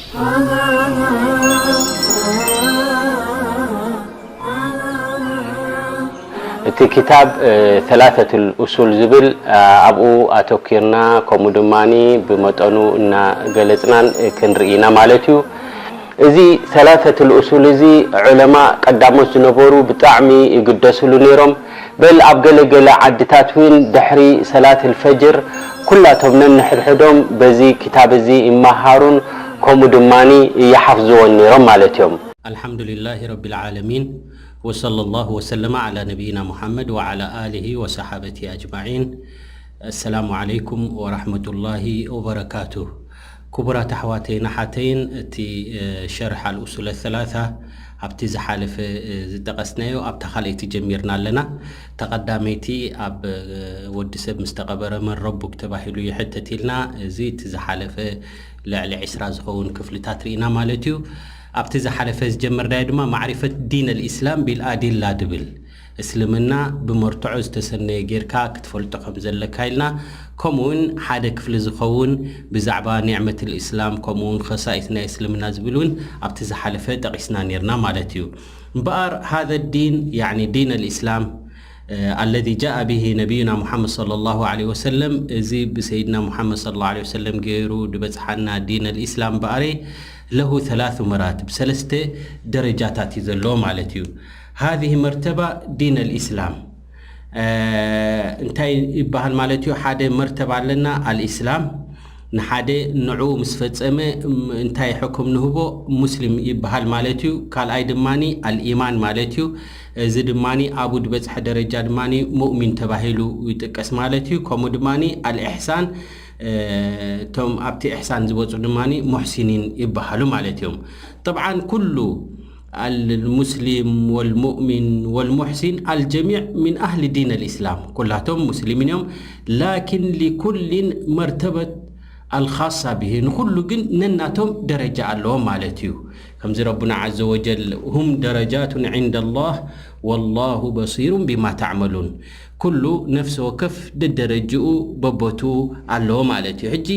እቲ ክታብ ሰላሰቱል ኡሱል ዝብል፣ ኣብኡ ኣተኪርና፣ ከምኡ ድማ ብመጠኑ እናገለፅናን ክንርኢ ኢና ማለት እዩ። እዚ ሰላሰቱል ኡሱል እዚ ዑለማ ቀዳሞት ዝነበሩ ብጣዕሚ ይግደስሉ ነይሮም። በል ኣብ ገለገለ ዓድታት እውን ድሕሪ ሰላት ልፈጅር ኩላቶም ነንሕድሕዶም በዚ ክታብ እዚ ይመሃሩን ከምኡ ድማ ይሓፍዝዎን ነይሮም ማለት እዮም። ኣልሓምዱሊላሂ ረቢል ዓለሚን፣ ወሰለላሁ ወሰለመ ዓላ ነቢይና ሙሓመድ ወዓላ ኣሊሂ ወሰሓበቲ ኣጅማዒን። ኣሰላሙ ዓለይኩም ወራሕመቱላሂ ወበረካቱ። ክቡራት ኣሕዋተይን ኣሓተይን፣ እቲ ሸርሕ ኣልኡሱል ሰላሳ ኣብቲ ዝሓለፈ ዝጠቐስናዮ ኣብታ ካልኣይቲ ጀሚርና ኣለና። ተቐዳመይቲ ኣብ ወዲ ሰብ ምስ ተቐበረ መን ረቡክ ተባሂሉ ይሕተት ኢልና፣ እዚ እቲ ዝሓለፈ ልዕሊ ዕስራ ዝኸውን ክፍልታት ርኢና ማለት እዩ። ኣብቲ ዝሓለፈ ዝጀመርናዮ ድማ ማዕሪፈት ዲን ኣልኢስላም ቢልኣዲላ ድብል፣ እስልምና ብመርትዖ ዝተሰነየ ጌርካ ክትፈልጦ ከም ዘለካ ኢልና፣ ከምኡውን ሓደ ክፍሊ ዝኸውን ብዛዕባ ኒዕመት ልእስላም ከምኡውን ኸሳኢስ ናይ እስልምና ዝብል እውን ኣብቲ ዝሓለፈ ጠቒስና ነርና ማለት እዩ። እምበኣር ሃذا الدين يعني دين الإسلام الذي جاء به نبينا محمد صلى الله عليه وسلم، እዚ ብሰይድና ሙሓመድ صلى الله عليه وسلم ገይሩ ድበፅሓና ዲን ኣልኢስላም እምበኣር له ثلاث مراتب፣ ሰለስተ ደረጃታት እዩ ዘለዎ ማለት እዩ። هذه مرتبة دين الإسلام እንታይ ይበሃል ማለት እዩ? ሓደ መርተባ ኣለና ኣልኢስላም። ንሓደ ንዑ ምስ ፈጸመ እንታይ ሕኩም ንህቦ? ሙስሊም ይበሃል ማለት እዩ። ካልኣይ ድማ ኣልኢማን ማለት እዩ። እዚ ድማ ኣብኡ ዝበፅሐ ደረጃ ድማ ሙእሚን ተባሂሉ ይጥቀስ ማለት እዩ። ከምኡ ድማ ኣልኢሕሳን፣ እቶም ኣብቲ ኢሕሳን ዝበፁ ድማ ሙሕሲኒን ይበሃሉ ማለት እዮም። ጠብዓን ኩሉ المسلم والمؤمن والمحسن الجميع من أهل دين الإسلام، ኩላቶም ሙስሊሚን እዮም። لكن لكل مرتبة الخاصة به، ንኹሉ ግን ነናቶም ደረጃ ኣለዎም ማለት እዩ። ከምዚ ረቡና عز وجل هم درجات عند الله والله بصير بما تعملون، ኩሉ ነፍሲ ወከፍ ደደረጅኡ በቦቱ ኣለዎ ማለት እዩ። ሕጂ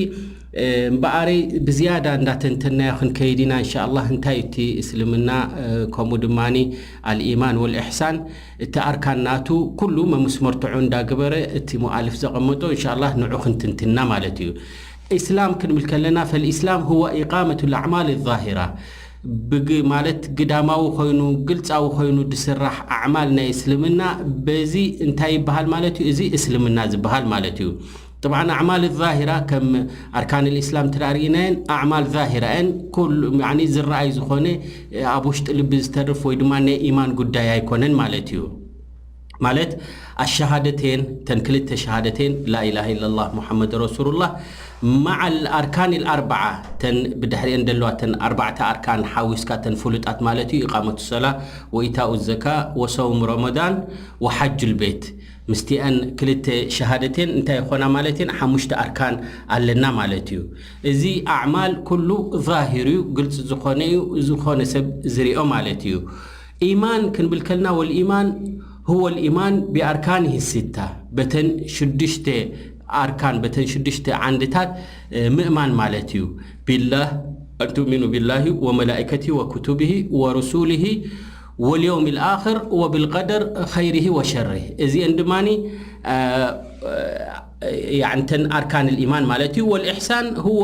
እምበኣረይ ብዝያዳ እንዳተንተናዮ ክንከይድ ኢና እንሻ ኣላህ። እንታይ እቲ እስልምና ከምኡ ድማ ኣልኢማን ወልኢሕሳን፣ እቲ ኣርካን ናቱ ኩሉ መምስ መርትዖ እንዳገበረ እቲ ሙኣልፍ ዘቐመጦ እንሻ ኣላህ ንዑ ክንትንትና ማለት እዩ። ኢስላም ክንብል ከለና፣ ፈልኢስላም هو إقامة الأعمال الظاهرة፣ ብግ ማለት ግዳማዊ ኮይኑ ግልጻዊ ኮይኑ ድስራሕ ኣዕማል ናይ እስልምና በዚ እንታይ ይበሃል ማለት እዩ? እዚ እስልምና ዝበሃል ማለት እዩ። طبعا ኣዕማል ዛሂራ ከም ኣርካን ልእስላም ትራርኢናየን ኣዕማል ዛሂራ እየን። ኩሉ ያኒ ዝረኣይ ዝኾነ ኣብ ውሽጢ ልቢ ዝተርፍ ወይ ድማ ናይ ኢማን ጉዳይ ኣይኮነን ማለት እዩ። ማለት ኣሸሃደቴን፣ ተን ክልተ ሸሃደቴን ላኢላሃ ኢለላህ ሙሐመድ ረሱሉላህ መዓል ኣርካን ልኣርባዓ፣ ተን ብድሕሪአን ደለዋ ተን ኣርባዕተ ኣርካን ሓዊስካ ተን ፍሉጣት ማለት እዩ። ኢቃመቱ ሰላ ወኢታኡ ዘካ ወሰውም ረመዳን ወሓጁል ቤት፣ ምስቲአን ክልተ ሸሃደቴን እንታይ ይኾና ማለት እየን? ሓሙሽተ ኣርካን ኣለና ማለት እዩ። እዚ ኣዕማል ኩሉ ዛሂር እዩ፣ ግልፂ ዝኾነ እዩ፣ ዝኾነ ሰብ ዝሪኦ ማለት እዩ። ኢማን ክንብል ከልና፣ ወልኢማን هو الإيمان بأركانه الستة፣ በተን ሽዱሽተ ኣርካን፣ በተን ሽዱሽተ ዓንድታት ምእማን ማለት እዩ። ቢላህ፣ أن تؤمنوا بالله وملائكته وكتبه ورسله واليوم الآخر وبالقدر خيره وشره። እዚአን ድማኒ ያዕንተን ኣርካን ልኢማን ማለት እዩ። ወልኢሕሳን هو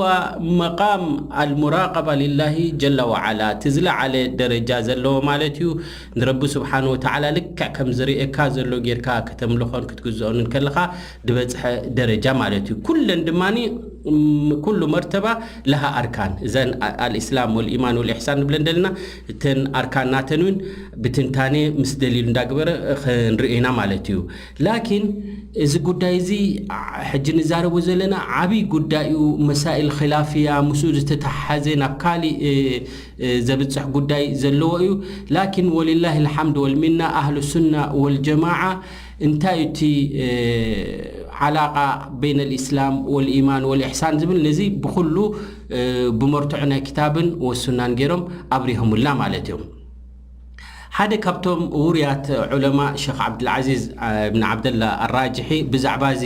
مقام المراقبة لله جل وعلا፣ እቲ ዝለዓለ ደረጃ ዘለዎ ማለት እዩ። ንረቢ ስብሓን ወተዓላ ልክዕ ከም ዝርእየካ ዘሎ ጌርካ ከተምልኾን ክትግዝኦን ከለኻ ዝበፅሐ ደረጃ ማለት እዩ። ኩለን ድማኒ ኩሉ መርተባ ለሃ ኣርካን፣ እዘን ኣልእስላም ወልኢማን ወልኢሕሳን ንብለን ዘለና፣ እተን ኣርካን ናተን እውን ብትንታኔ ምስ ደሊሉ እንዳግበረ ክንርኢ ኢና ማለት እዩ። ላኪን እዚ ጉዳይ እዚ ሕጂ ንዛረቦ ዘለና ዓብይ ጉዳይ እዩ። መሳኢል ኪላፍያ ምስኡ ዝተተሓዘ ናብ ካሊእ ዘብፅሕ ጉዳይ ዘለዎ እዩ። ላኪን ወሊላሂ ልሓምድ ወልሚና ኣህሉ ሱና ወልጀማዓ እንታይ እቲ ዓላቃ በይነ ልእስላም ወልኢማን ወልኢሕሳን ዝብል ነዚ ብኩሉ ብመርትዖ ናይ ክታብን ወሱናን ገይሮም ኣብሪሆምልና ማለት እዮም። ሓደ ካብቶም ውሩያት ዑለማ ሸኽ ዓብድልዓዚዝ፣ አ፣ እብን ዓብደላ ኣራጅሒ ብዛዕባ እዚ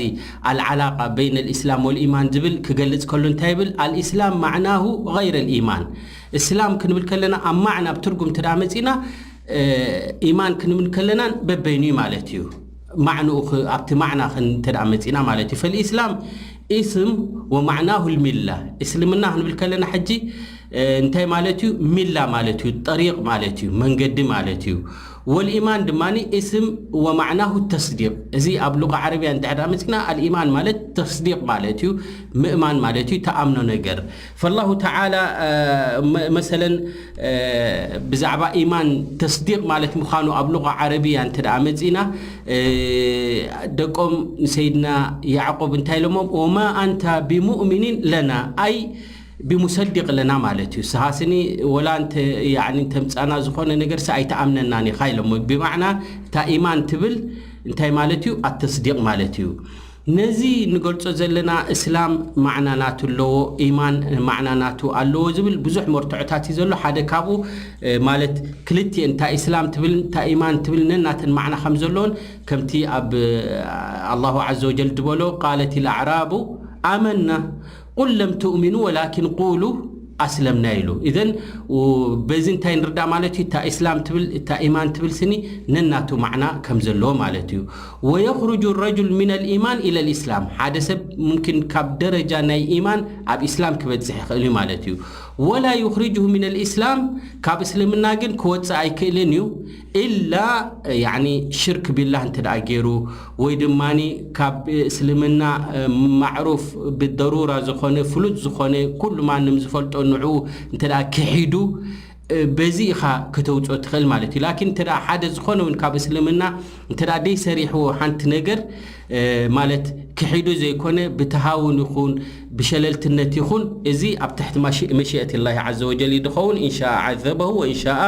ኣልዓላቃ በይነ ልእስላም ወልኢማን ዝብል ክገልጽ ከሎ እንታይ ይብል? ኣልእስላም ማዕናሁ ገይረ ልኢማን። እስላም ክንብል ከለና ኣብ ማዕና፣ ኣብ ትርጉም እንተ ደኣ መጺና፣ እ፣ ኢማን ክንብል ከለና በበይኑ እዩ ማለት እዩ። ማዕንኡ ኽ-፣ ኣብቲ ማዕና ክን-፣ እንተ ደኣ መጺና ማለት እዩ። ፈልእስላም ኢስም ወማዕናሁ ልሚላ። እስልምና ክንብል ከለና ሕጂ፣ እ፣ እንታይ ማለት እዩ? ሚላ ማለት እዩ፣ ጠሪቕ ማለት እዩ፣ መንገዲ ማለት እዩ። ወልኢማን ድማ ኢስም ወማዕናሁ ተስዲቕ። እዚ ኣብ ሉቃ ዓረብያ እንድሕር ደኣ መጺና ኣልኢማን ማለት ተስዲቕ ማለት እዩ፣ ምእማን ማለት እዩ፣ ተኣምኖ ነገር። ፈላሁ ተዓላ፣ እ፣ መ-፣ መሰለን፣ እ፣ ብዛዕባ ኢማን ተስዲቕ ማለት ምዃኑ ኣብ ሉቃ ዓረብያ እንተ ደኣ መጺና፣ እ፣ ደቆም ንሰይድና ያዕቆብ እንታይ ኢሎሞም? "ወማ ኣንታ ቢሙእሚኒን ለና፣ ኣይ ቢሙሰዲቕ ለና" ማለት እዩ። ስኻ ስኒ ወላ እንተ፣ ያዕኒ እንተምጻና ዝኾነ ነገር ሲ ኣይተኣምነናን ኢኻ ኢሎሞ። ብማዕና እታ ኢማን ትብል እንታይ ማለት እዩ? ኣተስዲቕ ማለት እዩ። ነዚ ንገልጾ ዘለና እስላም ማዕና ናቱ ኣለዎ፣ ኢማን ማዕና ናቱ ኣለዎ ዝብል ብዙሕ መርትዖታት እዩ ዘሎ። ሓደ ካብኡ፣ እ፣ ማለት ክልቲኤን እታ ኢስላም ትብል እታ ኢማን ትብል ነናተን ማዕና ከም ዘለዎን ከምቲ ኣብ፣ እ፣ ኣላሁ ዓዘ ወጀል ዝበሎ ቃለት ልኣዕራቡ ኣመና ቁል ለም ትእሚኑ ወላኪን ቁሉ ኣስለምና ኢሉ። ኢዘን ው-፣ በዚ እንታይ ንርዳእ ማለት እዩ? እታ ኢስላም ትብል እታ ኢማን ትብል ስኒ ነናቱ ማዕና ከም ዘለዎ ማለት እዩ። ወየኽሩጁ ረጁል ሚን ኣልኢማን ኢለ ልኢስላም። ሓደ ሰብ ሙምኪን ካብ ደረጃ ናይ ኢማን ኣብ ኢስላም ክበጽሕ ይኽእል እዩ ማለት እዩ። ወላ ዩኽሪጅሁ ሚን ኣልኢስላም፣ ካብ እስልምና ግን ክወጽእ ኣይክእልን እዩ። ኢላ፣ ያዕኒ፣ ሽርክ ቢላህ እንተ ደኣ ገይሩ፣ ወይ ድማኒ ካብ እስልምና፣ እ፣ ማዕሩፍ ብደሩራ ዝኾነ፣ ፍሉጥ ዝኾነ፣ ኩሉ ማንም ዝፈልጦ ንዕኡ እንተ ደኣ ክሒዱ፣ እ፣ በዚ ኢኻ ከተውጽኦ ትኽእል ማለት እዩ። ላኪን እንተ ደኣ ሓደ ዝኾነ እውን ካብ እስልምና እንተ ደኣ ደይሰሪሕዎ ሓንቲ ነገር፣ እ፣ ማለት ክሒዱ ዘይኮነ፣ ብተሃውን ይኹን፣ ብሸለልትነት ይኹን፣ እዚ ኣብ ትሕቲ ማሽ-፣ መሽየት ላሂ ዓዘ ወጀል እዩ ዝኸውን። ኢንሻኣ ዓዘበሁ ወኢንሻኣ፣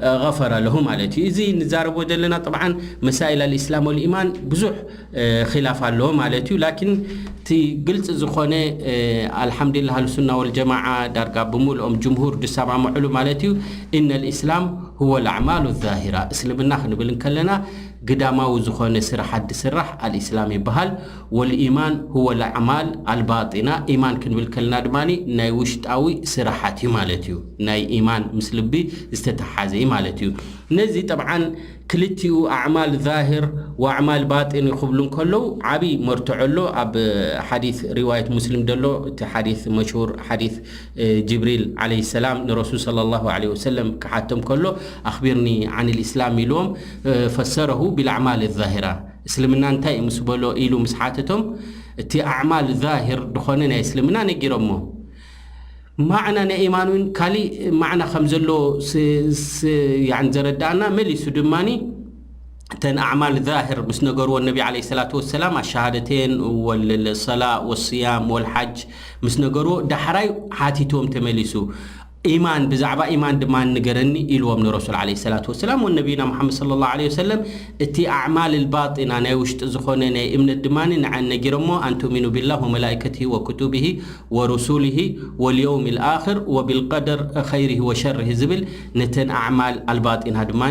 እ፣ ገፈረ ለሁ ማለት እዩ። እዚ ንዛረቦ ዘለና ጠብዓን መሳኢል ኣልኢስላም ወልኢማን ብዙሕ፣ እ፣ ኺላፍ ኣለዎ ማለት እዩ። ላኪን እቲ ግልፂ ዝኾነ፣ እ፣ ኣልሓምዱሊላህ ኣህልሱና ወልጀማዓ ዳርጋ ብምልኦም ጅምሁር ዝሰማምዕሉ ማለት እዩ። ኢነ ልኢስላም ሁወ ልኣዕማሉ ዛሂራ። እስልምና ክንብል እንከለና ግዳማዊ ዝኾነ ስራሓት ዝስራሕ ኣልኢስላም ይበሃል። ወልኢማን ሁወ ልኣዕማል ኣልባጢና። ኢማን ክንብል ከለና ድማ ናይ ውሽጣዊ ስራሓት እዩ ማለት እዩ። ናይ ኢማን ምስ ልቢ ዝተተሓዘ እዩ ማለት እዩ። ነዚ ጠብዓን ክልቲኡ ኣዕማል ዛሂር ወኣዕማል ባጢን ክብሉ እንከለዉ ዓብዪ መርትዖ ኣሎ። ኣብ ሓዲስ ሪዋየት ሙስሊም ዘሎ እቲ ሓዲስ መሽሁር ሓዲስ እ፣ ጅብሪል ዓለይሂ ሰላም ንረሱል ሰለላሁ ዐለይሂ ወሰለም ክሓቶም ከሎ፣ "ኣኽቢርኒ ዓኒል ኢስላም" ኢልዎም፣ እ፣ ፈሰረሁ ቢልኣዕማል ዛሂራ። እስልምና እንታይ እዩ ምስ በሎ ኢሉ ምስ ሓተቶም፣ እቲ ኣዕማል ዛሂር ዝኾነ ናይ እስልምና ነጊሮሞ። ማዕና ናይ ኢማን እውን ካሊእ ማዕና ከም ዘሎ ስ-፣ ስ-፣ ያዕኒ ዘረዳእና መሊሱ ድማኒ፣ እተን ኣዕማል ዛሂር ምስ ነገርዎ ነቢ ዓለይሂ ሰላቱ ወሰላም፣ ኣሸሃደቴን ወልሰላ ወስያም ወልሓጅ ምስ ነገርዎ፣ ዳሕራይ ሓቲትዎም ተመሊሱ፣ ኢማን፣ ብዛዕባ ኢማን ድማ ንገረኒ ኢልዎም ንረሱል ዓለይሂ ሰላቱ ወሰላም። ወነቢዩና ሙሓመድ ሰለላሁ ዓለይሂ ወሰለም፣ እቲ ኣዕማል ልባጢና ናይ ውሽጢ ዝኾነ ናይ እምነት ድማ ንዐን ነጊሮሞ፣ ኣን ትእሚኑ ቢላህ ወመላኢከቲሂ ወክቱቢሂ ወሩሱሊሂ ወልየውም ልኣኽር ወቢልቀደር ኸይሪሂ ወሸሪሂ ዝብል ነተን ኣዕማል ኣልባጢና ድማ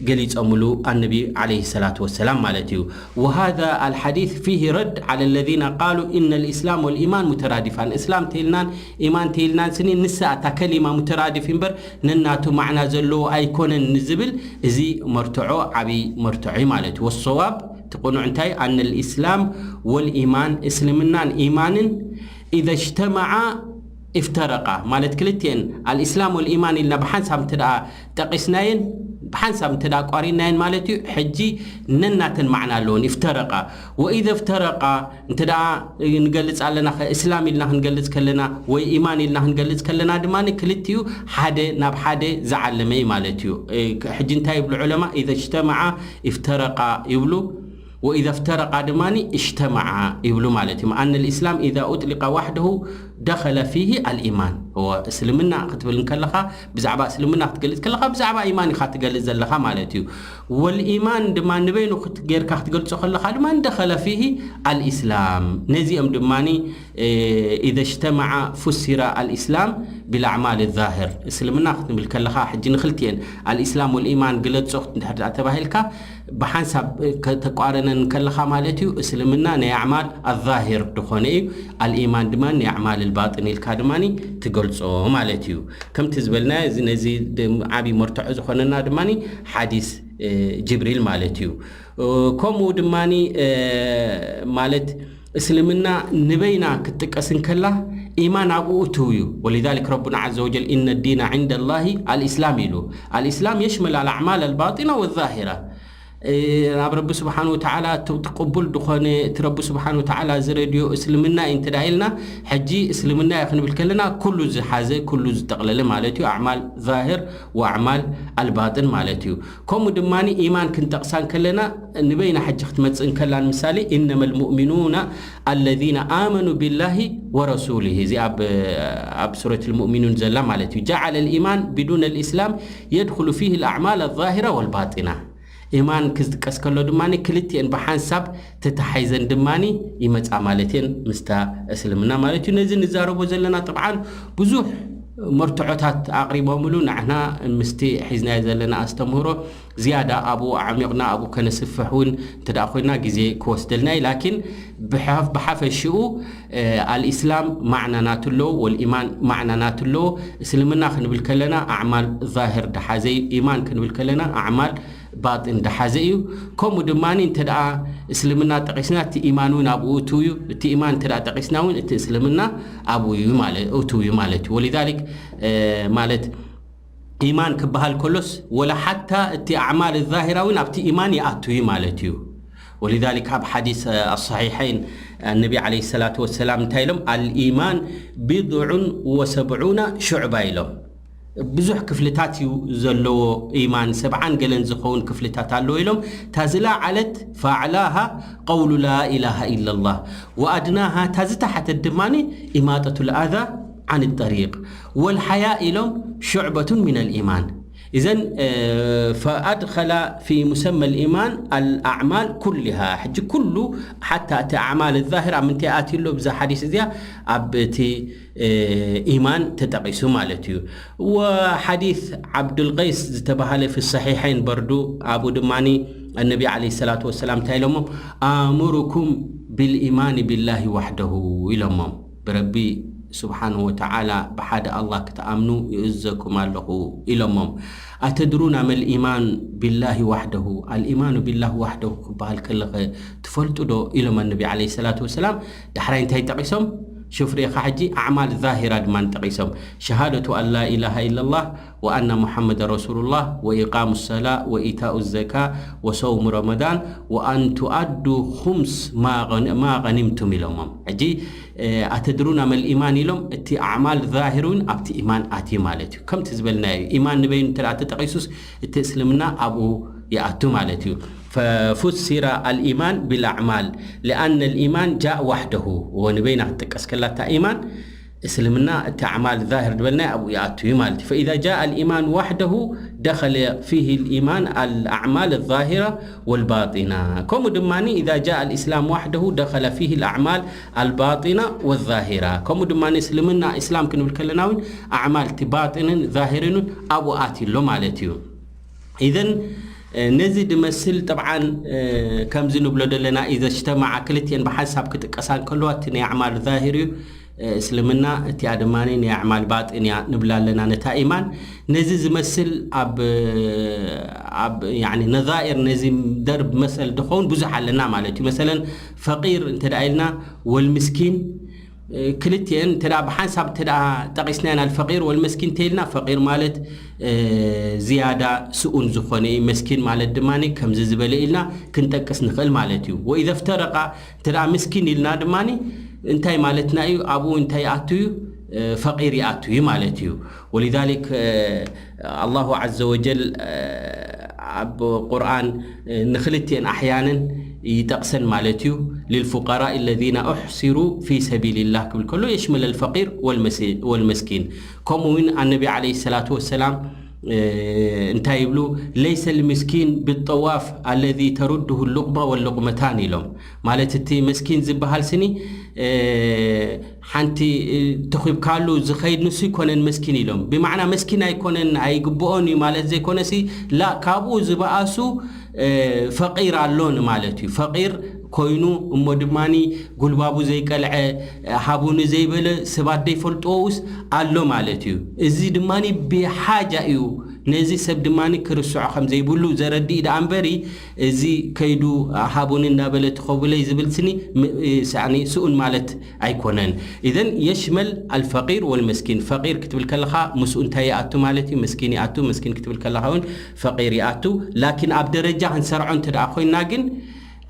ገሊጾምሉ ኣነቢ ዓለይሂ ሰላቱ ወሰላም ማለት እዩ። وهذا الحديث فيه رد على الذين قالوا إن الإسلام والإيمان مترادفان። እስላም ተይልናን ኢማን ተይልናን ስኒ ንሳ እታ ከሊማ ሙተራድፍ እምበር ነናቱ ማዕና ዘለዎ ኣይኮነን ንዝብል እዚ መርትዖ ዓብዪ መርትዖ እዩ ማለት እዩ። ወሰዋብ እቲ ቅኑዕ እንታይ? ኣነ ልኢስላም ወልኢማን፣ እስልምናን ኢማንን ኢዘ እጅተመዓ ኢፍተረቃ ማለት ክልቲኤን ኣልኢስላም ወልኢማን ኢልና ብሓንሳብ እንተ ደኣ ጠቒስናየን ብሓንሳብ እንተ ደኣ ኣቋሪናየን ማለት እዩ። ሕጂ ነናተን ማዕና ኣለወን። ኢፍተረቃ ወኢዘ እፍተረቃ እንተ ደኣ ንገልጽ ኣለና፣ ከ-፣ እስላም ኢልና ክንገልጽ ከለና ወይ ኢማን ኢልና ክንገልጽ ከለና ድማ ክልቲኡ ሓደ ናብ ሓደ ዝዓለመ እዩ ማለት እዩ። እ፣ ክ-፣ ሕጂ እንታይ ይብሉ ዑለማ? ኢዘ እጅተመዓ ኢፍተረቃ ይብሉ። وإذا افترقا ድማ اجتمعا ይብሉ ማለት እዩ። أن الإسلام إذا أطلق وحده دخل فيه الإيمان. እወ፣ እስልምና ክትብል እንከለኻ፣ ብዛዕባ እስልምና ክትገልጽ ከለኻ፣ ብዛዕባ ኢማን ኢኻ ትገልጽ ዘለኻ ማለት እዩ። والإيمان ድማ ንበይኑ ክት-፣ ጌርካ ክትገልጾ ከለኻ ድማ دخل فيه الإسلام። ነዚኦም ድማ إذا اجتمع فسر الإسلام بالأعمال الظاهر። እስልምና ክትብል ከለኻ፣ ሕጂ ንኽልቲኤን الإسلام والإيمان ግለጾ እንድሕር ደኣ ተባሂልካ፣ ብሓንሳብ ከተቋረነን ከለኻ ማለት እዩ። እስልምና ናይ ኣዕማል ኣዛሂር ዝኾነ እዩ። ኣልኢማን ድማ ናይ ኣዕማል ልባጥን ኢልካ ድማ ትገልጾ ማለት እዩ። ከምቲ ዝበልና፣ እዚ ነዚ ድ-፣ ዓብዪ መርትዖ ዝኾነና ድማ ሓዲስ፣ እ፣ ጅብሪል ማለት እዩ። እ፣ ከምኡ ድማ፣ እ፣ ማለት እስልምና ንበይና ክትጥቀስ እንከላ፣ ኢማን ኣብኡ እትው እዩ። ولذلك ربنا عز وجل إن الدين عند الله الإسلام ኢሉ። الإسلام يشمل الأعمال الباطنة والظاهرة። እ፣ ናብ ረቢ ስብሓን ወተዓላ እቲ ቅቡል ዝኾነ፣ እቲ ረቢ ስብሓን ወተዓላ ዝረድዮ እስልምና እዩ እንተ ደኣ ኢልና፣ ሕጂ እስልምና እዩ ክንብል ከለና፣ ኩሉ ዝሓዘ፣ ኩሉ ዝጠቕለለ ማለት እዩ። ኣዕማል ዛሂር ወኣዕማል ኣልባጥን ማለት እዩ። ከምኡ ድማ ኢማን ክንጠቕሳ እንከለና፣ ንበይና ሕጂ ክትመጽእ እንከላ፣ ንምሳሌ፣ إنما المؤمنون الذين آمنوا بالله ورسوله። እዚ ኣብ፣ ኣብ ሱረት ልሙእሚኑን ዘላ ማለት እዩ። جعل الإيمان بدون الإسلام يدخل فيه الأعمال الظاهرة والباطنة። ኢማን ክዝጥቀስ ከሎ ድማ ክልቲኤን ብሓንሳብ ተተሓይዘን ድማ ይመጻ ማለት እየን ምስታ እስልምና ማለት እዩ። ነዚ ንዛረቦ ዘለና ጥብዓን ብዙሕ መርትዖታት ኣቕሪቦምሉ፣ ንሕና ምስቲ ሒዝናዮ ዘለና ኣስተምህሮ ዝያዳ ኣብኡ ኣዕሚቕና ኣብኡ ከነስፍሕ እውን እንተ ደኣ ኮይና ግዜ ክወስደልና እዩ። ላኪን ብሓፍ-፣ ብሓፈሽኡ፣ እ፣ ኣልኢስላም ማዕናናት ኣለዎ፣ ወልኢማን ማዕናናት ኣለዎ። እስልምና ክንብል ከለና ኣዕማል ዛሂር ደሓዘ እዩ። ኢማን ክንብል ከለና ኣዕማል ባጢን ደሓዘ እዩ። ከምኡ ድማ እንተ ደኣ እስልምና ጠቒስና እቲ ኢማን እውን ኣብኡ እትው እዩ። እቲ ኢማን እንተ ደኣ ጠቒስና እውን እቲ እስልምና ኣብኡ እዩ ማለ-፣ እትው እዩ ማለት እዩ። ወሊዛሊክ፣ እ፣ ማለት ኢማን ክበሃል ከሎስ፣ ወላ ሓታ እቲ ኣዕማል ዛሂራ እውን ኣብቲ ኢማን ይኣቱ እዩ ማለት እዩ። ወሊዛሊክ ኣብ ሓዲስ፣ እ፣ ኣሰሒሐይን፣ እ፣ ነቢ ዓለይሂ ሰላቱ ወሰላም እንታይ ኢሎም? "ኣልኢማን ቢድዑን ወሰብዑና ሹዕባ" ኢሎም። ብዙሕ ክፍልታት እዩ ዘለዎ ኢማን፣ ሰብዓን ገለን ዝኸውን ክፍልታት ኣለዎ ኢሎም። እታ ዝለዓለት፣ ፈኣዕላሃ ቀውሉ ላ ኢላሃ ኢለላህ፣ ወኣድናሃ፣ እታ ዝተሓተት ድማ ኢማጠቱል ኣዛ ዓን ጠሪቅ፣ ወልሓያ ኢሎም ሹዕበቱን ሚነል ኢማን። ኢዘን፣ እ፣ ፈኣድኸላ ፊ ሙሰመል ኢማን ኣልኣዕማል ኩሊሃ። ሕጂ ኩሉ፣ ሓታ እቲ ኣዕማል ዛሂር ኣብ ምንታይ ኣትዩ ኣሎ? ብዛ ሓዲስ እዚኣ ኣብ እቲ፣ እ፣ ኢማን ተጠቒሱ ማለት እዩ። ወሓዲስ ዓብዱልቀይስ ዝተባሃለ ፊ ሰሒሐይን በርዱ፣ ኣብኡ ድማ ኣነቢ ዓለይሂ ሰላቱ ወሰላም እንታይ ኢሎሞም? "ኣእሙሩኩም ቢልኢማኒ ቢላሂ ዋሕደሁ" ኢሎሞም። ብረቢ ስብሓንሁ ወተዓላ ብሓደ ኣላህ ክትኣምኑ ይእዘኩም ኣለኹ ኢሎሞም። "ኣተድሩና መል ኢማን ቢላሂ ዋሕደሁ?" ኣልኢማኑ ቢላህ ዋሕደሁ ክበሃል ከለኸ ትፈልጡ ዶ? ኢሎም ኣነቢ ዓለይሂ ሰላቱ ወሰላም። ዳሕራይ እንታይ ጠቒሶም? ሹፍ ርኢኻ ሕጂ ኣዕማል ዛሂራ ድማ ጠቒሶም። ሸሃደቱ ኣን ላ ኢላሃ ኢለላህ ወኣና ሙሓመድ ረሱሉላህ ወኢቃሙ ሰላ ወኢታኡ ዘካ ወሰውሙ ረመዳን ወኣን ቱኣዱ ኹምስ ማ ገን-፣ ማ ገኒምቱም ኢሎሞም። ሕጂ፣ እ፣ ኣተድሩና መል ኢማን ኢሎም፣ እቲ ኣዕማል ዛሂር እውን ኣብቲ ኢማን ኣትዩ ማለት እዩ። ከምቲ ዝበልናዮ እዩ። ኢማን ንበይኑ እንተ ደኣ ተጠቒሱስ፣ እቲ እስልምና ኣብኡ ይኣቱ ማለት እዩ። ፈፉሲረ ኣልኢማን ቢልኣዕማል ሊኣነ ልኢማን ጃእ ዋሕደሁ። እወ፣ ንበይና ክትጥቀስ ከላ እታ ኢማን፣ እስልምና እቲ ኣዕማል ዛሂር ዝበልናዮ ኣብኡ ይኣቱ እዩ ማለት እዩ። ፈኢዛ ጃእ ኣልኢማን ዋሕደሁ ደኸለ ፊህ ልኢማን ኣልኣዕማል ዛሂራ ወልባጢና። ከምኡ ድማ ኢዛ ጃእ ኣልኢስላም ዋሕደሁ ደኸለ ፊህ ልኣዕማል ኣልባጢና ወዛሂራ። ከምኡ ድማ እስልምና፣ እስላም ክንብል ከለና እውን ኣዕማል እቲ ባጢንን ዛሂርን እውን ኣብኡ ኣትዩ ኣሎ ማለት እዩ። ኢዘን፣ እ፣ ነዚ ድመስል፣ ጠብዓን፣ እ፣ ከምዚ ንብሎ ዘለና፣ ኢዘ እጅተማዓ፣ ክልቲኤን ብሓንሳብ ክጥቀሳ እንከለዋ፣ እቲ ናይ ኣዕማል ዛሂር እዩ፣ እ፣ እስልምና፣ እቲኣ ድማ ናይ ኣዕማል ባጢን እያ ንብላ ኣለና፣ ነታ ኢማን። ነዚ ዝመስል ኣብ፣ ኣብ፣ ያኒ፣ ነዛኢር፣ ነዚ ደርብ መሰል ድኸውን ብዙሕ ኣለና ማለት እዩ። መሰለን፣ ፈቂር እንተ ደኣ ኢልና፣ ወልምስኪን፣ ክልቲኤን እንተ ደኣ ብሓንሳብ እንተ ደኣ ጠቒስናየን፣ ኣልፈቂር ወልመስኪን እንተ ኢልና፣ ፈቂር ማለት፣ እ፣ ዝያዳ ስኡን ዝኾነ እዩ። መስኪን ማለት ድማ ከምዚ ዝበለ ኢልና ክንጠቅስ ንኽእል ማለት እዩ። ወኢዘ ፍተረቃ፣ እንተ ደኣ ምስኪን ኢልና ድማ እንታይ ማለትና እዩ? ኣብኡ እንታይ ይኣቱ እዩ? እ፣ ፈቂር ይኣቱ እዩ ማለት እዩ። ወሊዛሊክ፣ እ፣ ኣላሁ ዐዘ ወጀል፣ እ፣ ኣብ ቁርኣን፣ እ፣ ንኽልቲኤን ኣሕያነን ይጠቕሰን ማለት እዩ። للفقراء الذين أحصروا في سبيل الله ክብል ከሎ يشمل الفقير والمسكين። ከምኡ እውን ኣነቢ عليه الصلاة والسلام እንታይ ይብሉ? ليس المسكين بالطواف الذي ترده اللقمة واللقمتان ኢሎም። ማለት እቲ መስኪን ዝበሃል ስኒ ሓንቲ ተኺብካሉ ዝኸይድ ንሱ ይኮነን መስኪን ኢሎም። ብማዕና መስኪን ኣይኮነን ኣይግብኦን እዩ ማለት ዘይኮነሲ ላ ካብኡ ዝበኣሱ ፈቂር ኣሎ ንማለት እዩ። ፈቂር ኮይኑ እሞ ድማ ጉልባቡ ዘይቀልዐ ሃቡኒ ዘይበለ ሰባት ዘይፈልጥዎ ውስ ኣሎ ማለት እዩ። እዚ ድማ ብሓጃ እዩ። ነዚ ሰብ ድማ ክርስዖ ከም ዘይብሉ ዘረድእ ደኣ እምበሪ እዚ ከይዱ ሃቡኒ እናበለ ትኸብለይ ዝብል ስኒ ስኡን ማለት ኣይኮነን። إذن يشمل الفقير والمسكين። ፈቂር ክትብል ከለኻ ምስኡ እንታይ ይኣቱ ማለት እዩ? መስኪን ይኣቱ። መስኪን ክትብል ከለኻ እውን ፈቂር ይኣቱ። ላኪን ኣብ ደረጃ ክንሰርዖ እንተ ደኣ ኮይና ግን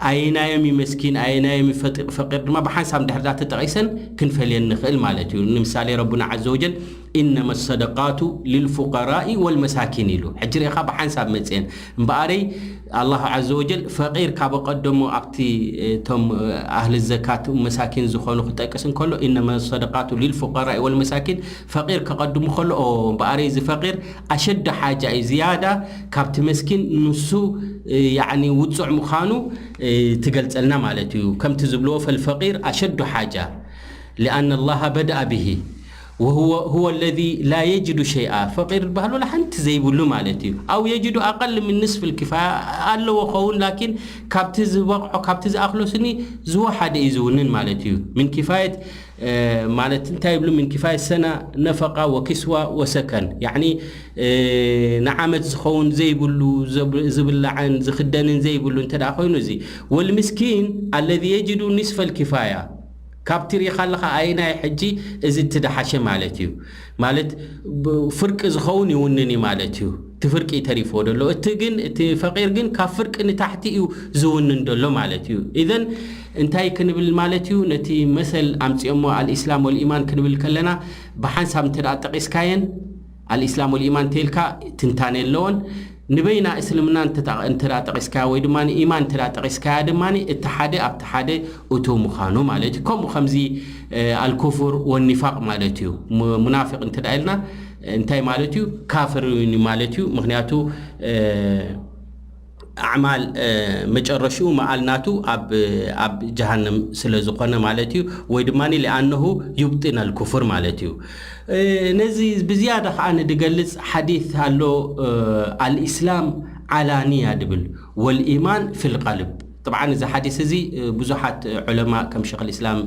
ኣየናዮም እዩ መስኪን ኣየናዮም እዩ ፈቂር ድማ ብሓንሳብ እንድሕር ዳ ተጠቒሰን ክንፈልየን ንኽእል ማለት እዩ። ንምሳሌ ረቡና عز وجل إنما الصدقات للفقراء والمساكين ኢሉ። ሕጂ ርኢኻ ብሓንሳብ መፅአን እምበኣረይ ኣላሁ عز وجل ፈቂር ካብ ቀደሞ ኣብቲ እቶም ኣህሊ ዘካት መሳኪን ዝኾኑ ክጠቅስ እንከሎ إنما الصدقات للفقراء والمساكين ፈቂር ከቐድሙ ከሎ እምበኣረይ እዚ ፈቂር ኣሸዱ ሓጃ እዩ ዝያዳ ካብቲ መስኪን ንሱ ያዕኒ ውፁዕ ምዃኑ ትገልፀልና ማለት እዩ። ከምቲ ዝብልዎ فالفقير أشد حاجة لأن الله بدأ به وهو هو الذي لا يجد شيئا። ፈቂር ዝበሃል ወላ ሓንቲ ዘይብሉ ማለት እዩ። أو يجد أقل من نصف الكفاية ኣለዎ ኸውን ላኪን ካብቲ ዝበቕዖ ካብቲ ዝኣኽሎ ስኒ ዝወሓደ እዩ ዝውንን ማለት እዩ። من كفاية ማለት እንታይ ይብሉ من كفاية سنة نفقة وكسوة وسكن ያዕኒ ንዓመት ዝኸውን ዘይብሉ ዝብላዕን ዝኽደንን ዘይብሉ እንተ ደኣ ኮይኑ እዚ والمسكين الذي يجد نصف الكفاية ካብቲ ርኢኻ ኣለኻ ኣይናይ ሕጂ እዚ እቲ ደሓሸ ማለት እዩ። ማለት ፍርቂ ዝኸውን ይውንን እዩ ማለት እዩ። እቲ ፍርቂ ተሪፍዎ ደሎ እቲ ግን እቲ ፈቂር ግን ካብ ፍርቂ ንታሕቲ እዩ ዝውንን ደሎ ማለት እዩ። إذن እንታይ ክንብል ማለት እዩ? ነቲ መሰል ኣምፅኦሞ الإسلام والإيمان ክንብል ከለና ብሓንሳብ እንተ ደኣ ጠቒስካየን الإسلام والإيمان ተልካ ትንታኔ ኣለዎን ንበይና እስልምና እንተ ጠቒስካያ ወይ ድማ ኢማን እንተ ጠቒስካያ ድማ እቲ ሓደ ኣብቲ ሓደ እቶ ምዃኑ ማለት እዩ። ከምኡ ከምዚ الكفر والنفاق ማለት እዩ። ሙናፊቅ እንተ ኢልና እንታይ ማለት እዩ? ካፍር ማለት እዩ። ምክንያቱ ኣዕማል መጨረሽኡ መኣል ናቱ ኣብ ኣብ ጀሃነም ስለ ዝኾነ ማለት እዩ። ወይ ድማ لأنه يبطن الكفر ማለት እዩ። ነዚ ብዝያዳ ከዓ ንድገልፅ ሓዲት ኣሎ الإسلام علانية ድብል والإيمان في القلب። طبعا እዚ ሓዲስ እዚ ብዙሓት ዑለማ ከም ሸኽ الإسلام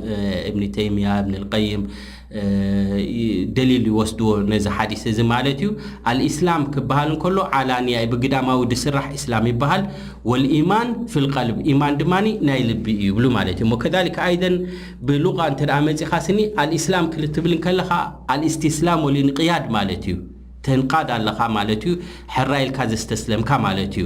እብኒ ተይምያ እብኒ القيم ደሊል ይወስድዎ ነዚ ሓዲስ እዚ ማለት እዩ። الإسلام ክበሃል እንከሎ علانية እዩ ብግዳማዊ ድስራሕ إسلام ይበሃል። والإيمان في القلب ኢማን ድማ ናይ ልቢ እዩ ይብሉ ማለት እዩ። وكذلك أيضا ብሉቃ እንተ ደኣ መፂኻ ስኒ الإسلام ክትብል እንከለኻ الاستسلام والانقياد ማለት እዩ። ተንቃድ ኣለኻ ማለት እዩ። ሕራይ ኢልካ ዘስተስለምካ ማለት እዩ።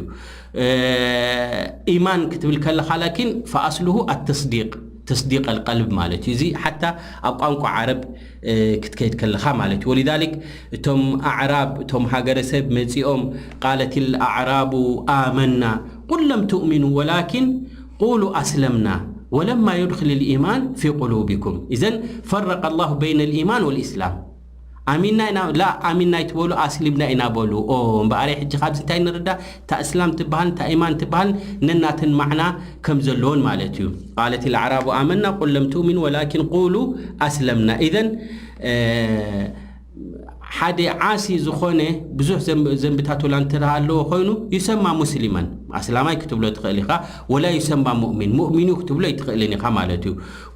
ኢማን ክትብል ከለኻ ላኪን فأصله التصديق تصديق القلب ማለት እዩ። እዚ ሓታ ኣብ ቋንቋ ዓረብ ክትከይድ ከለኻ ማለት እዩ። ولذلك እቶም ኣዕራብ እቶም ሃገረሰብ መፂኦም قالت الأعراب آمنا قل لم تؤمنوا ولكن قولوا أسلمنا ولما يدخل الإيمان في قلوبكم إذن فرق الله بين الإيمان والإسلام ኣሚንና ኢና ላ ኣሚንና ይትበሉ ኣስሊምና ኢና በሉ። ኦ እምበኣረይ ሕጂ ካብዚ እንታይ ንርዳ እታ እስላም ትበሃል እታ ኢማን ትበሃል ነናተን ማዕና ከም ዘለዎን ማለት እዩ። قالت الأعراب آمنا قل لم تؤمنوا ولكن قولوا أسلمنا إذن ሓደ ዓሲ ዝኾነ ብዙሕ ዘንብታት ወላ እንተ ኣለዎ ኮይኑ يسمى مسلما ኣስላማይ ክትብሎ ትኽእል ኢኻ። ولا يسمى مؤمن مؤمن እዩ ክትብሎ ኣይትኽእልን ኢኻ ማለት እዩ።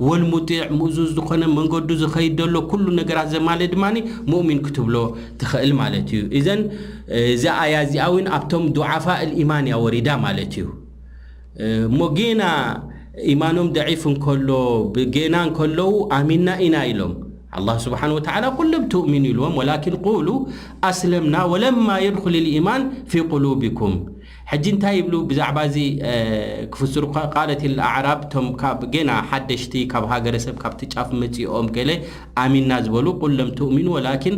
والمطيع ምእዙዝ ዝኾነ መንገዱ ዝኸይድ ዘሎ ኩሉ ነገራት ዘማለ ድማ ሙእሚን ክትብሎ ትኽእል ማለት እዩ። إذن እዛ ኣያ እዚኣ እውን ኣብቶም ضعفاء الإيمان እያ ወሪዳ ማለት እዩ። እሞ ጌና ኢማኖም ደዒፍ እንከሎ ጌና እንከለዉ ኣሚንና ኢና ኢሎም ኣላህ ስብሓን ወተዓላ قل لم تؤمنوا ኢልዎም ولكن قولوا أسلمنا ولما يدخل الإيمان في قلوبكم ሕጂ እንታይ ይብሉ ብዛዕባ እዚ ክፍስሩ قالت الأعراب እቶም ካብ ጌና ሓደሽቲ ካብ ሃገረሰብ ካብቲ ጫፍ መፂኦም ገለ ኣሚንና ዝበሉ قل لم تؤمنوا ولكن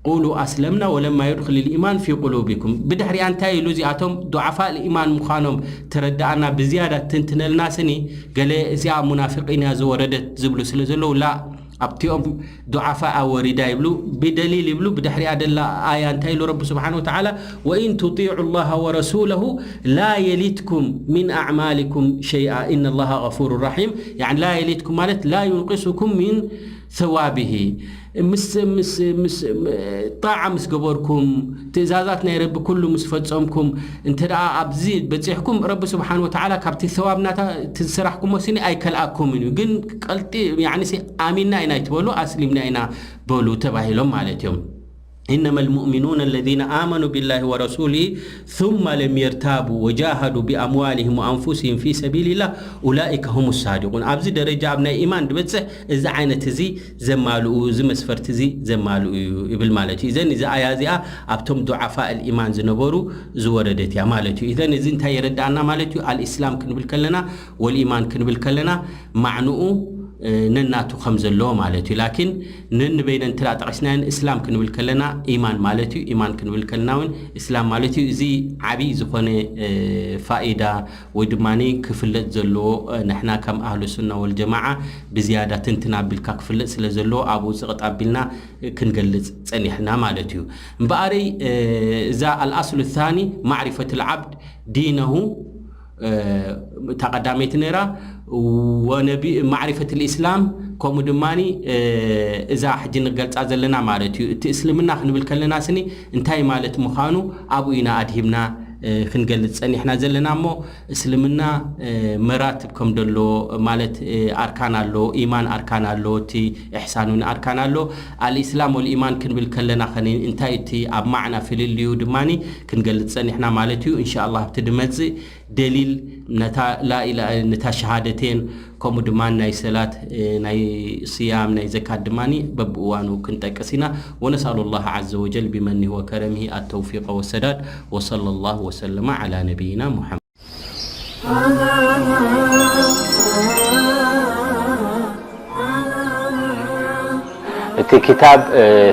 قولوا أسلمنا ولما يدخل الإيمان في قلوبكم። ብድሕሪኣ እንታይ ኢሉ እዚኣቶም ዱዓፋእ ኢማን ምዃኖም ተረዳኣና ብዝያዳ ትንትነልና ስኒ ገለ እዚኣ ሙናፍቂን እያ ዝወረደት ዝብሉ ስለ ዘለዉ ላ ኣብቲኦም ዱዓፋእ ወሪዳ ይብሉ ብደሊል ይብሉ ብድሕሪኣ ደላ ኣያ እንታይ ኢሉ ረቢ ስብሓን ወተዓላ وإن تطيعوا الله ورسوله لا يلتكم من أعمالكم شيئا إن الله غفور رحيم يعني لا يلتكم ማለት لا ينقصكم من ثوابه ምስ ምስ ምስ ጣዓ ምስ ገበርኩም ትእዛዛት ናይ ረቢ ኩሉ ምስ ፈጸምኩም እንተ ደኣ ኣብዚ በጺሕኩም ረቢ ስብሓን ወተዓላ ካብቲ ሰዋብ ናታ እቲ ዝሰራሕኩሞ ስኒ ኣይከልኣኩምን እዩ ግን ቀልጢ ያዕኒ ኣሚንና ኢና ይትበሉ ኣስሊምና ኢና በሉ ተባሂሎም ማለት እዮም إنما المؤمنون الذين آمنوا بالله ورسوله ثم لم يرتابوا وجاهدوا بأموالهم وأنفسهم في سبيل الله أولئك هم الصادقون ኣብዚ ደረጃ ኣብ ናይ ኢማን ድበጽሕ እዚ ዓይነት እዚ ዘማልኡ እዚ መስፈርቲ እዚ ዘማልኡ እዩ ይብል ማለት እዩ እዘን እዚ ኣያ እዚኣ ኣብቶም ዱዓፋ ኢማን ዝነበሩ ዝወረደት እያ ማለት እዩ እዘን እዚ እንታይ የረዳእና ማለት እዩ ኣልእስላም ክንብል ከለና ወልኢማን ክንብል ከለና ማዕንኡ ነናቱ ከም ዘለዎ ማለት እዩ ላኪን ነንበይነ እንትራ ጠቂስናየን እስላም ክንብል ከለና ኢማን ማለት እዩ ኢማን ክንብል ከለና እውን እስላም ማለት እዩ እዚ ዓብይ ዝኾነ ፋኢዳ ወይ ድማ ክፍለጥ ዘለዎ ንሕና ከም ኣህሉ ሱና ወልጀማዓ ብዝያዳ ትንትን ኣቢልካ ክፍለጥ ስለ ዘለዎ ኣብኡ ዝቕጥ ኣቢልና ክንገልፅ ፀኒሕና ማለት እዩ እምበኣረይ እዛ ኣልኣስሉ ታኒ ማዕሪፈት ልዓብድ ዲነሁ እታ ቀዳመይቲ ነይራ ወነቢ ማዕሪፈት ልእስላም ከምኡ ድማ እዛ ሕጂ ንገልፃ ዘለና ማለት እዩ እቲ እስልምና ክንብል ከለና ስኒ እንታይ ማለት ምዃኑ ኣብኡ ኢና ኣድሂብና ክንገልፅ ፀኒሕና ዘለና እሞ እስልምና መራትብ ከም ደሎ ማለት ኣርካን ኣሎ ኢማን ኣርካን ኣሎ እቲ ኢሕሳን እውን ኣርካን ኣሎ ኣልእስላም ወልኢማን ክንብል ከለና ከ እንታይ እቲ ኣብ ማዕና ፍልልዩ ድማ ክንገልፅ ፀኒሕና ማለት እዩ እንሻ ኣላ ኣብቲ ድመፅእ ደሊል ነታ ላኢላ ነታ ሸሃደቴን ከምኡ ድማ ናይ ሰላት ናይ ስያም ናይ ዘካት ድማ በብእዋኑ ክንጠቅስ ኢና ونسأل الله عز وجل بمنه وكرمه التوفيق والسداد وصلى الله وسلم على نبينا محمد እቲ ክታብ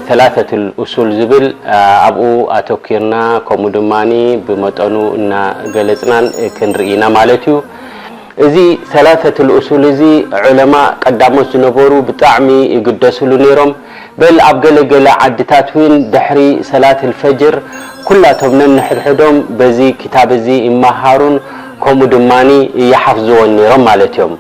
ሰላሰቱል ኡሱል ዝብል ኣብኡ ኣተኪርና ከምኡ ድማ ብመጠኑ እናገለፅናን ክንርኢ ኢና ማለት እዩ። እዚ ሰላሰቱል ኡሱል እዚ ዑለማ ቀዳሞት ዝነበሩ ብጣዕሚ ይግደስሉ ነይሮም። በል ኣብ ገለ ገለ ዓድታት እውን ድሕሪ ሰላት ልፈጅር ኩላቶም ነንሕድሕዶም በዚ ክታብ እዚ ይመሃሩን ከምኡ ድማ ይሓፍዝዎን ነይሮም ማለት እዮም።